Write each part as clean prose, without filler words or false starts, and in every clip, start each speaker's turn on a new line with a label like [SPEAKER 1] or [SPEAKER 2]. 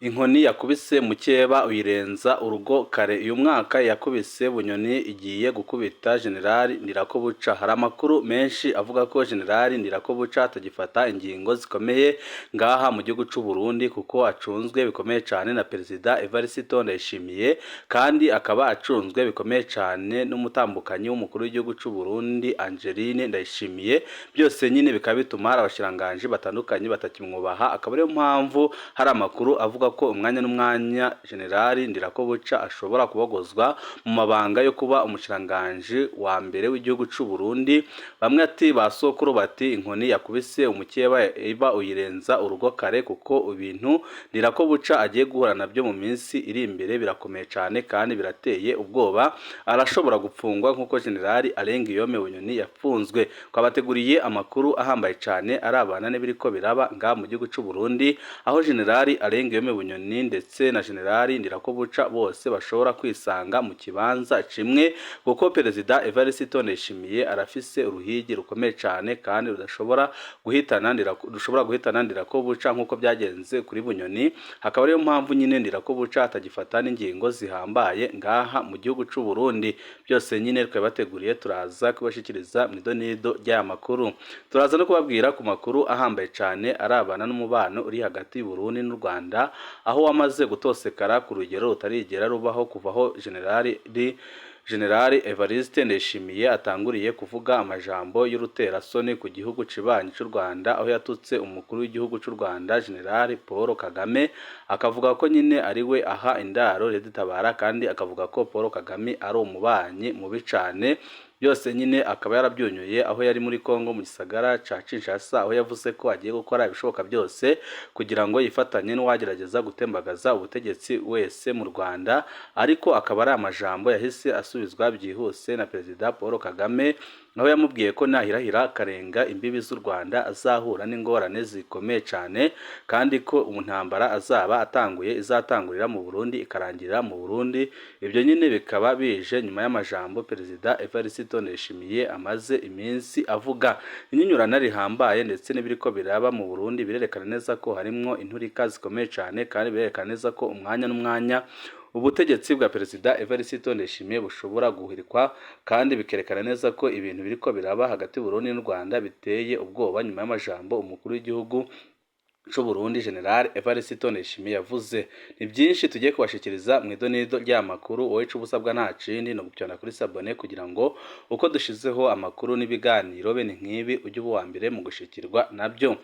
[SPEAKER 1] Inkoni yakubise mukeba uyirenza urugo kare. Uyu mwaka yakubise Bunyoni igiye gukubita Jenerali Ndirakobuca. Hari amakuru menshi avuga ko Jenerali Ndirakobuca atagifata ingingo zikomeye ngaha mu gihugu c'u Burundi, kuko acunzwe bikomeye cane na Perezida Evariste Ndayishimiye, kandi akaba acunzwe bikomeye cane n'umutambukanyi w'umukuru w'igihugu c'u Burundi Angeline Ndayishimiye. Byose nyine bikaba bituma hari abashikiranganji batandukanye batakimwubaha, akaba ariyo mpamvu hari amakuru avuga ko umwanya n'umwanya Jenerali Ndirakobuca ashobora kubogozwa mu mabanga yo kuba umushikiranganji wa mbere w'igihugu c'u Burundi. Bamwe ati ba sokuru bati inkoni yakubise umukeba iba uyirenza urugo kare, kuko ibintu Ndirakobuca agiye guhura nabyo mu minsi iri imbere birakomeye cane kandi birateye ubwoba. Arashobora gupfungwa nk'uko Jenerali Alain Guillaume Bunyoni yapfunzwe. Twabateguriye amakuru ahambaye cane arabana n'ibiriko biraba ngaha mu gihugu c'u Burundi, aho Jenerali Alain Guillaume Bunyoni ndetse na Jenerali Ndirakobuca bose bashobora kwisanga mu kibanza kimwe, kuko Perezida Evariste Ndayishimiye arafise uruhigi rukomeye cane kandi rudashobora guhitana rushobora guhitana Ndirakobuca nk'uko byagenze kuri Bunyoni. Hakaba ariyo mpamvu nyine Ndirakobuca atagifata n'ingingo zihambaye ngaha mu gihugu c'u Burundi. Byose nyine twabateguriye, turaza kubashikiriza mu idonido ry'aya makuru. Turaza no kubabwira ku makuru ahambaye cane arabana n'umubano uri hagati y'u Burundi n'u Rwanda, aho wamaze gutosekara ku rugero rutarigera rubaho kuva aho Jenerali Evariste Ndayishimiye atanguriye kuvuga amajambo y'uruterasoni ku gihugu cibanyi c'u Rwanda, aho yatutse umukuru w'igihugu c'u Rwanda Jenerali Paul Kagame, akavuga ko nyine ari we aha indaro Red-Tabara, kandi akavuga ko Paul Kagame ari umubanyi mubi cane. Byose nyine akaba yarabyunyuye aho yari muri Congo mu gisagara ca Kinshasa, aho yavuze ko agiye gukora ibishoboka byose kugira ngo yifatanye n'uwagerageza gutembagaza ubutegetsi wese mu Rwanda, ariko akaba ari amajambo yahise asubizwa byihuse na Perezida Paul Kagame, aho yamubwiye ko nahirahira akarenga imbibi z'u Rwanda azahura n'ingorane zikomeye cane, kandi ko intambara azaba atanguye izatangurira mu Burundi ikarangirira mu Burundi. Ibyo nyine bikaba bije nyuma y'amajambo Perezida Evariste Ndayishimiye amaze iminsi avuga. Inyinyurana rihambaye ndetse n'ibiriko biraba mu Burundi birerekana neza ko harimwo inturika zikomeye cane, kandi birerekana neza ko umwanya n'umwanya ubutegetsi bwa Perezida Evariste Ndayishimiye bushobora guhirikwa, kandi bikerekana neza ko ibintu biriko biraba hagati y'u Burundi n'u Rwanda biteye ubwoba nyuma y'amajambo umukuru w'igihugu c'u Burundi General Evariste Ndayishimiye yavuze. Ni byinshi tugiye kubashikiriza mu idonido ry'amakuru. Wowe ico ubusabwa nta kindi no gupyona kuri s'abonner, kugira ngo uko dushizeho amakuru n'ibiganiro bene nk'ibi ujye uba uwa mbere mu gushikirwa nabyo.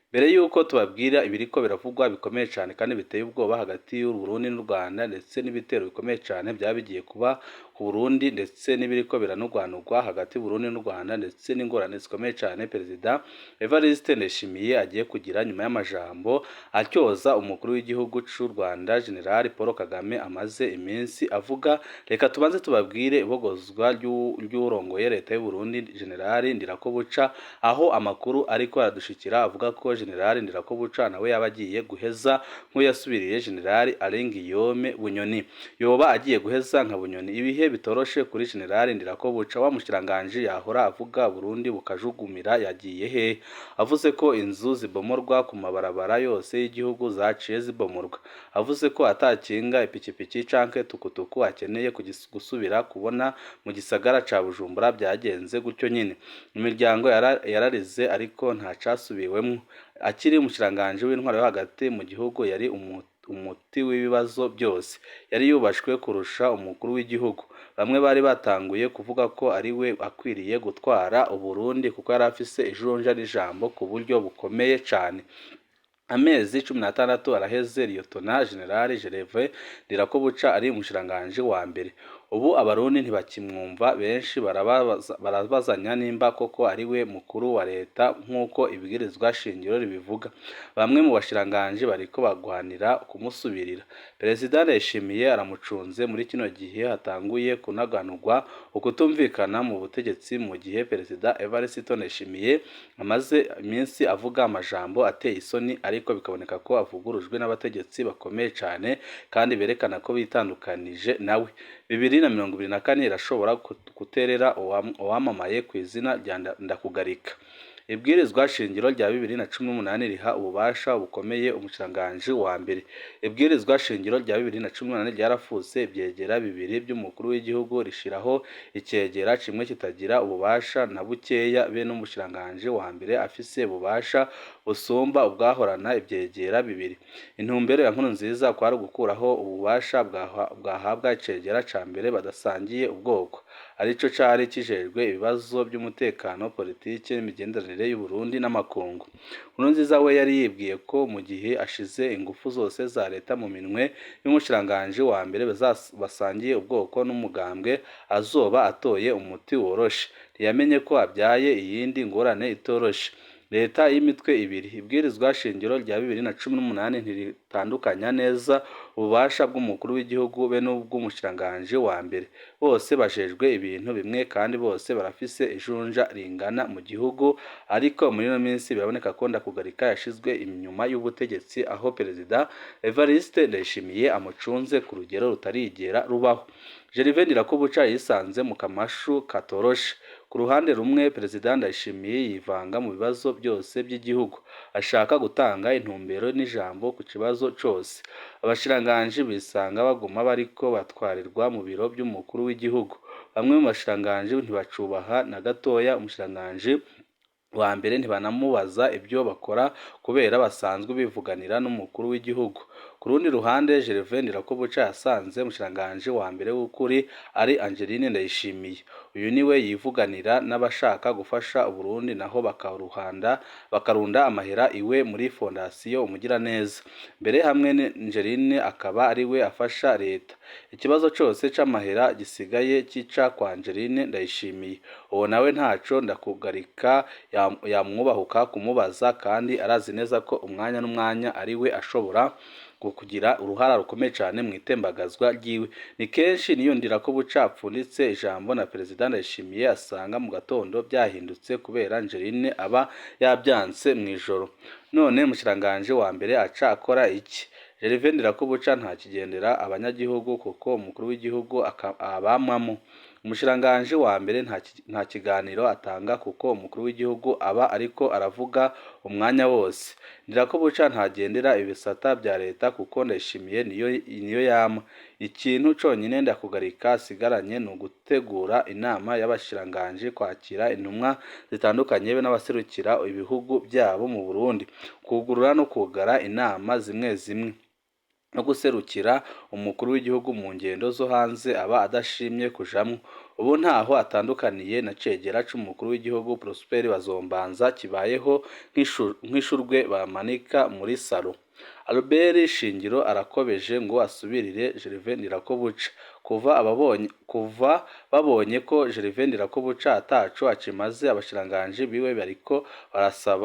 [SPEAKER 1] Mbere y'uko tubabwira ibiriko biravugwa bikomeye cyane kandi biteye ubwoba hagati y'u Burundi n'u Rwanda, ndetse n'ibitero bikomeye cyane byaba bigiye kuba ku Burundi, ndetse n'ibiriko biranugwanugwa hagati y'u Burundi n'u Rwanda, ndetse n'ingorane zikomeye cyane Perezida Evariste Ndayishimiye agiye kugira nyuma y'amajambo atyoza umukuru w'igihugu c'u Rwanda General Paul Kagame amaze iminsi avuga, reka tubanze tubabwire ibogozwa ry'urongoye leta y'u Burundi General Ndirakobuca, aho amakuru ariko aradushikira avuga ko General Ndirakobuca nawe yaba agiye guheza nk'uyasubiriye General Alain Guillaume Bunyoni. Yoba agiye guheza nka Bunyoni. Ibihe bitoroshe kuri General Ndirakobuca. Wa mushikiranganji yahora avuga Burundi bukajugumira yagiye he? Avuze ko inzu zibomorwa ku mabarabara yose y'igihugu zaciye zibomorwa. Avuze ko atakinga, ipikipiki canke tukutuku akeneye gusubira kubona mu gisagara ca Bujumbura. Byagenze gutyo nyine. Imiryango yararize ariko ntacasubiwemwo. Akiri umushikiranganji w'intwaro yo hagati mu gihugu yari umuti w'ibibazo byose, yari yubashwe kurusha umukuru w'igihugu. Bamwe bari batanguye kuvuga ko ari we akwiriye gutwara Uburundi, kuko yari afise ijunja n'ijambo ku buryo bukomeye cane. Amezi 16 araheze Liyotona General Gervais Ndirakobuca ari umushikiranganji wa mbere. Ubu Abarundi ntibakimwumva, benshi barabazanya nimba koko ari we mukuru wa leta nk'uko ibwirizwa shingiro ribivuga. Bamwe mu bashikiranganji bariko bagwanira kumusubirira. Perezida Ndayishimiye aramucunze muri kino gihe hatanguye kunaganurwa ukutumvikana mu butegetsi, mu gihe Perezida Evariste Ndayishimiye amaze iminsi avuga amajambo ateye isoni, ariko bikaboneka ko avugurujwe n'abategetsi bakomeye cane kandi berekana ko bitandukanije nawe. 2024 irashobora guterera uwamamaye ku izina rya Ndakugarika. Ibwirizwa shingiro rya 2018 riha ububasha bukomeye umushikiranganji wa mbere. Ibwirizwa shingiro rya 2018 ryarafuse ivyegera bibiri vy'umukuru w'igihugu, rishiraho icegera kimwe kitagira ububasha na bukeya be n'umushikiranganji wa mbere afise ububasha busumba ubwahorana ivyegera bibiri. Intumbero ya Nkurunziza kwari ugukuraho ububasha bwahabwa icegera ca mbere badasangiye ubwoko, arico cari kijejwe ibibazo vy'umutekano, politike n'imigenderanire y'Uburundi n'amakungu. Nkurunziza we yari yibwiye ko mu gihe ashize ingufu zose za leta mu minwe y'umushikiranganji wa mbere basangiye ubwoko n'umugambwe, azoba atoye umuti woroshe. Ntiyamenye ko abyaye iyindi ngorane itoroshe. Leta y'imitwe ibiri. Ibwirizwa shingiro rya 2018 ntiritandukanya neza ububasha bw'umukuru w'igihugu be n'ubw'umushikiranganji wa mbere. Bose bajejwe ibintu bimwe kandi bose barafise ijunja ringana mu gihugu, ariko muri ino minsi biraboneka ko Ndakugarika yashizwe inyuma y'ubutegetsi, aho Perezida Evariste Ndayishimiye amucunze ku rugero rutarigera rubaho. Gervais Ndirakobuca yisanze mu kamashu katoroshe. Ku ruhande rumwe, Perezida Ndayishimiye yivanga mu bibazo byose by'igihugu, ashaka gutanga intumbero n'ijambo ku kibazo cose. Abashikiranganji bisanga baguma bariko batwarirwa mu biro vy'umukuru w'igihugu. Bamwe mu bashikiranganji ntibacubaha na gatoya umushikiranganji wa mbere, ntibanamubaza ibyo bakora kubera basanzwe bivuganira n'umukuru w'igihugu. Ku rundi ruhande, Gervais Ndirakobuca yasanze umushikiranganji wa mbere w'ukuri ari Angeline Ndayishimiye. Uyu niwe yivuganira n'abashaka gufasha Uburundi, naho bakarunda amahera iwe muri Fondasiyo Umugiraneza. Mbere hamwe Angeline akaba ariwe afasha leta. Ikibazo cose c'amahera gisigaye kica kwa Angeline Ndayishimiye. Uwo nawe ntaco Ndakugarika yamwubahuka kumubaza, kandi arazi neza ko umwanya n'umwanya ariwe ashobora kugira uruhara rukomeye cane mu itembagazwa ryiwe. Ni kenshi niyo Ndirakobuca apfunditse ijambo na Perezida Ndayishimiye, asanga mu gatondo vyahindutse kubera Angeline aba yavyanse mw'ijoro. None umushikiranganji wa mbere aca akora iki? Gervais Ndirakobuca ntakigendera abanyagihugu kuko umukuru w'igihugu abamwamwo. Umushikiranganji wa mbere nta kiganiro atanga kuko umukuru w'igihugu aba ariko aravuga umwanya wose. Ndirakobuca ntagendera ibisata vya leta kuko Ndayishimiye niyo yama. Ikintu conyine Ndakugarika asigaranye ni ugutegura inama y'abashikiranganji, kwakira intumwa zitandukanye be n'abaserukira ibihugu vyabo mu Burundi, kwugurura no kwugara inama zimwe zimwe, no guserukira umukuru w'igihugu mu ngendo zo hanze aba adashimye kujamwo. Ubu ntaho atandukaniye na cegera c'umukuru w'igihugu Prosper Bazombanza, kibayeho nk'ishurwe bamanika muri salo. Albert Shingiro arakobeje ngo asubirire Gervais Ndirakobuca. Kuva babonye ko Gervais Ndirakobuca ataco akimaze, abashikiranganji biwe bariko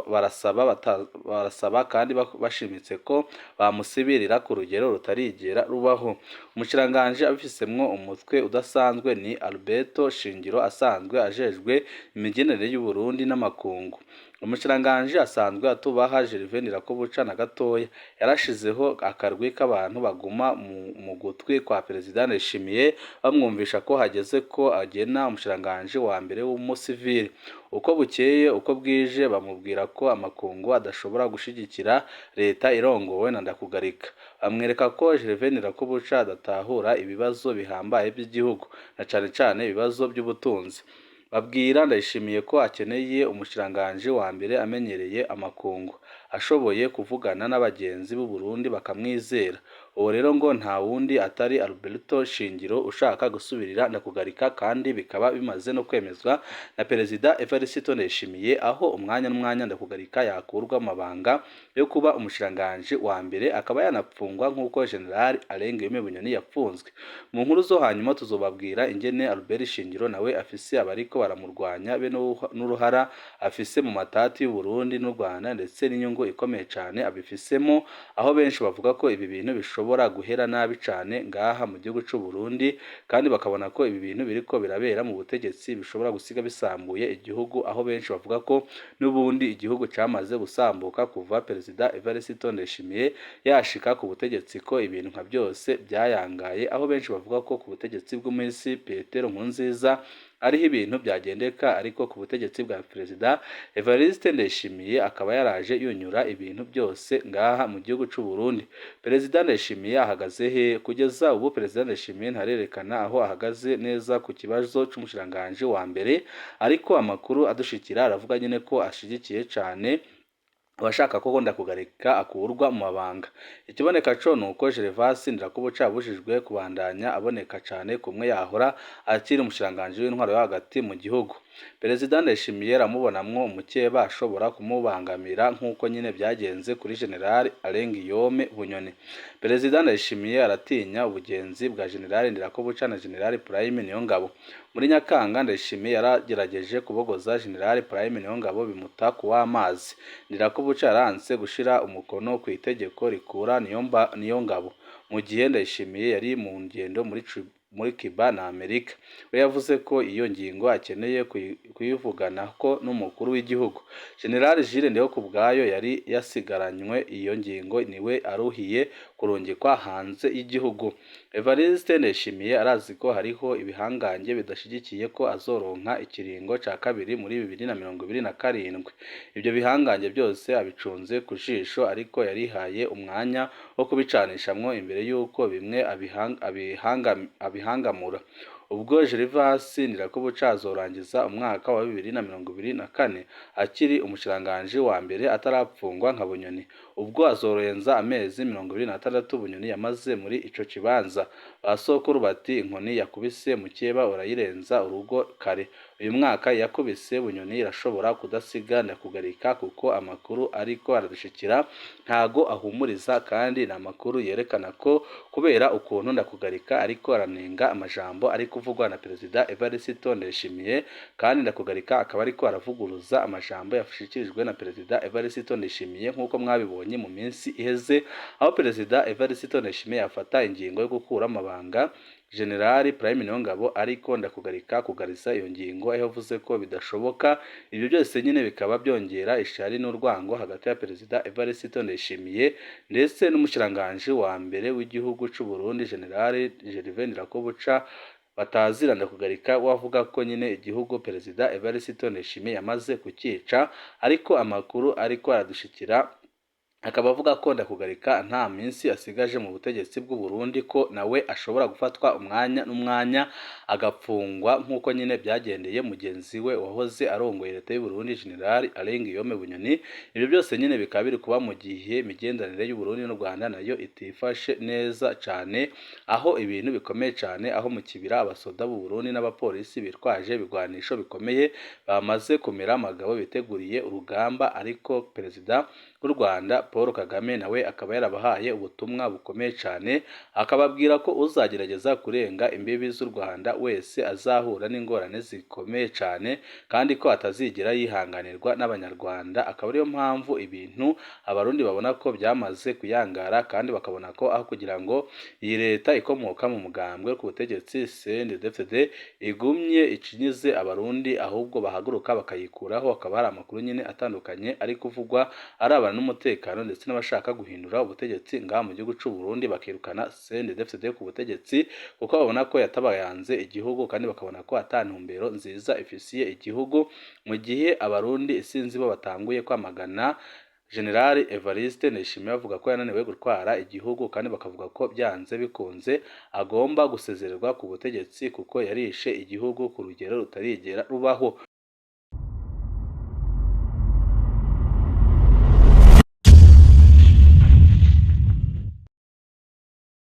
[SPEAKER 1] barasaba kandi bashimitse ko bamusibirira ku rugero rutarigera rubaho. Umushikiranganji abifisemwo umutwe udasanzwe ni Alberto Shingiro, asanzwe ajejwe imigenderanire y'Uburundi n'amakungu. Umushikiranganji asanzwe atubaha Gervais Ndirakobuca na gatoya. Yarashizeho akarwi k'abantu baguma mu gutwi kwa Perezida Ndayishimiye, bamwumvisha ko hageze ko agena umushikiranganji wa mbere w'umusivili. Uko bukeye uko bwije bamubwira ko amakungu adashobora gushigikira leta irongowe na Ndakugarika. Bamwereka ko Gervais Ndirakobuca adatahura ibibazo bihambaye vy'igihugu, na cane cane ibibazo vy'ubutunzi. Babwira Ndayishimiye ko akeneye umushikiranganji wa mbere amenyereye amakungu, ashoboye kuvugana n'abagenzi b'Uburundi bakamwizera. Uwo rero ngo nta wundi atari Alberto Shingiro ushaka gusubirira Ndakugarika, kandi bikaba bimaze no kwemezwa na Perezida Evariste Ndayishimiye, aho umwanya n'umwanya Ndakugarika yakurwa mu mabanga yo kuba umushikiranganji wa mbere, akaba yanapfungwa nk'uko General Alain Guillaume Bunyoni yapfunzwe. Mu nkuru zo hanyuma tuzobabwira ingene Albert Shingiro nawe afise abariko baramurwanya be n'uruhara afise mu matati y'Uburundi n'u Rwanda, ndetse n'inyungu ikomeye cane abifisemo, aho benshi bavuga ko ibi bintu bishobora guhera nabi cane ngaha mu gihugu c'u Burundi, kandi bakabona ko ibi bintu biriko birabera mu butegetsi bishobora gusiga bisambuye igihugu, aho benshi bavuga ko n'ubundi igihugu camaze gusambuka kuva Perezida Evariste Ndayishimiye yashika ku butegetsi, ko ibintu nka byose byayangaye, aho benshi bavuga ko ku butegetsi bw'umuhisi Petero Nkurunziza ariho ibintu byagendeka, ariko ku butegetsi bwa Perezida Evariste Ndayishimiye akaba yaraje yunyura ibintu byose ngaha mu gihugu c'u Burundi. Perezida Ndayishimiye ahagaze he? Kugeza ubu Perezida Ndayishimiye ntarerekana aho ahagaze neza ku kibazo c'umushikiranganji wa mbere, ariko amakuru adushikira aravuga nyine ko ashigikiye cane abashaka ko Ndakugarika akurwa mu mabanga. Ikiboneka co nuko Gervas Ndirakobuca abujijwe kubandanya aboneka cane kumwe yahora akiri umushikiranganji w'intwaro yo hagati mu gihugu. Perezida Ndayishimiye aramubonamwo umukeba ashobora kumubangamira nk'uko nyine byagenze kuri General Alain Guillaume Bunyoni. Perezida Ndayishimiye aratinya ubugenzi bwa General Ndirakobuca na General Prime Niyongabo. Muri Nyakanga Ndayishimiye yaragerageje kubogoza General Prime Niyongabo bimuta kuw'amazi. Ndirakobuca yaranse gushira umukono ku itegeko rikura Niyongabo mu gihe Ndayishimiye yari mu ngendo muri Cuba na Amerika. We yavuze ko iyo ngingo akeneye kuyivuganako n'umukuru w'igihugu. General Jules Ndihokubwayo yari yasigaranywe iyo ngingo, niwe aruhiye kurungikwa hanze y'igihugu. Evariste Ndayishimiye arazi ko hariho ibihangange bidashigikiye ko azoronka ikiringo ca kabiri muri 2027. Ibyo bihangange byose abicunze ku jisho, ariko yarihaye umwanya wo kubicanishamwo imbere y'uko bimwe abihangamura. Ubwo Gervas Ndirakobuca azorangiza umwaka wa 2024 akiri umushikiranganji wa mbere atarapfungwa nka Bunyoni. Ubwo azorenza amezi 26 Bunyoni yamaze muri ico kibanza. Ba sokuru bati inkoni yakubise mukeba urayirenza urugo kare. Uyu mwaka yakubise Bunyoni irashobora kudasiga Ndakugarika, kuko amakuru ariko aradushikira ntago ahumuriza, kandi ni amakuru yerekana ko kubera ukuntu Ndakugarika ariko aranenga amajambo ari kuvugwa na Perezida Evariste Ndayishimiye, kandi Ndakugarika akaba ariko aravuguruza amajambo yashikirijwe na Perezida Evariste Ndayishimiye nk'uko mwabibonye mu minsi iheze, aho Perezida Evariste Ndayishimiye yafata ingingo yo gukura amabanga General Prime Niyongabo, ariko Ndakugarika kugariza iyo ngingo aho yavuze ko bidashoboka. Ibyo byose nyine bikaba byongera ishari n'urwango hagati ya Perezida Evariste Ndayishimiye ndetse n'umushikiranganji wa mbere w'igihugu c'u Burundi General Gervais Ndirakobuca batazira Ndakugarika, wavuga ko nyine igihugu Perezida Evariste Ndayishimiye yamaze kukica. Ariko amakuru ariko aradushikira akaba avuga ko Ndakugarika nta minsi asigaje mu butegetsi bw'u Burundi, ko nawe ashobora gufatwa umwanya n'umwanya agapfungwa nk'uko nyine byagendeye mugenzi we wahoze arongoye leta y'u Burundi General Alain Guillaume Bunyoni. Ibyo byose nyine bikaba biri kuba mu gihe imigenderanire y'u Burundi n'u Rwanda nayo itifashe neza cyane, aho ibintu bikomeye cyane, aho mu Kibira abasoda b'u Burundi n'abapolisi bitwaje ibigwanisho bikomeye bamaze kumera amagabo biteguriye urugamba, ariko Perezida w'u Rwanda Paul Kagame nawe akaba yarabahaye ubutumwa bukomeye cyane, akababwira ko uzagerageza kurenga imbibi z'u Rwanda wese azahura n'ingorane zikomeye cyane, kandi ko atazigera yihanganirwa n'Abanyarwanda. Akaba ariyo mpamvu ibintu Abarundi babona ko byamaze kuyangara, kandi bakabona ko aho kugira ngo iyi leta ikomoka mu mugambwe ku butegetsi CNDD-FDD igumye icinyize Abarundi, ahubwo bahaguruka bakayikuraho. Hakaba hari amakuru nyine atandukanye ari kuvugwa arabana n'umutekano ndetse n'abashaka guhindura ubutegetsi ngaha mu gihugu c'u Burundi, bakirukana CNDD-FDD ku butegetsi, kuko babona ko yatabayanze igihugu, kandi bakabona ko ata ntumbero nziza ifisiye igihugu. Mu gihe Abarundi isinzi bo batanguye kwamagana General Evariste Ndayishimiye bavuga ko yananiwe gutwara igihugu, kandi bakavuga ko byanze bikunze agomba gusezererwa ku butegetsi kuko yarishe igihugu ku rugero rutarigera rubaho.